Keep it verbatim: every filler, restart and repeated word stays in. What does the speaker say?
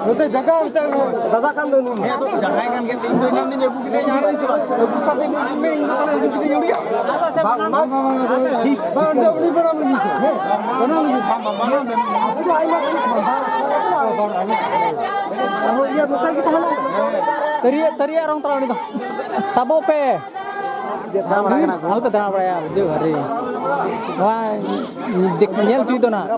ᱱᱚᱛᱮ ᱡᱟᱭᱜᱟ ᱢᱤᱫᱴᱟᱝ ᱫᱟᱫᱟ ᱠᱟᱱ ᱫᱚ ᱱᱩᱭ᱾ ᱦᱮᱸ, ᱛᱚ ᱡᱟᱦᱟᱸᱭ ᱠᱟᱱ ᱜᱮ, ᱤᱧ ᱫᱚ ᱮᱱᱟᱝ ᱫᱤᱱ ᱟᱹᱜᱩ ᱠᱮᱫᱮᱭᱟ, ᱡᱟᱦᱟᱸ ᱨᱮ ᱤᱧ ᱥᱟᱞᱟᱜ ᱟᱹᱜᱩ ᱥᱟᱶᱛᱮ ᱤᱧ ᱫᱚ ᱤᱧ ᱫᱚ ᱛᱟᱦᱞᱮ ᱟᱹᱜᱩ ᱠᱮᱫᱮᱭᱟ ᱩᱱᱤᱭᱟᱜ? ᱵᱟᱝ, ᱵᱟᱝ, ᱵᱟᱝ, ᱵᱟᱝ, ᱴᱷᱤᱠ᱾ ᱵᱟᱝ, ᱚᱸᱰᱮ ᱩᱱᱤ ᱵᱟᱱᱟᱢ ᱞᱟᱹᱜᱤᱫ ᱥᱮ? ᱦᱮᱸ, ᱵᱟᱱᱟᱢ ᱞᱟᱹᱜᱤᱫ᱾ ᱵᱟᱝ, ᱵᱟᱝ, ᱵᱟᱱᱟᱢ ᱞᱟᱹᱜᱤᱫ᱾ ᱟᱨᱦᱚᱸ ᱤᱭᱟᱹ ᱱᱚᱛᱮ ᱜᱮ ᱛᱟᱦᱮᱱᱟ᱾ ᱛᱟᱹᱨᱤᱭᱟᱹ, ᱛᱟᱹᱨᱤᱭᱟᱹ ᱨᱚᱝ ᱛᱟᱞᱟ ᱩᱱᱤ ᱫᱚ᱾ ᱥᱟᱵᱚᱜ ᱯᱮ᱾ ᱫᱟᱬᱟ ᱵᱟᱲᱟ ᱠᱟᱱᱟ ᱠᱚ᱾ ᱟᱞᱚᱯᱮ ᱫᱟᱬᱟ ᱵᱟᱲᱟᱭᱟ, ᱵᱩᱡᱷᱟᱹᱣ, ᱟᱨᱮ᱾ ᱱᱚᱣᱟ ᱫᱮᱠ-, ᱧᱮᱞ ᱦᱚᱪᱚᱭ ᱫᱚ ᱱᱟᱜ᱾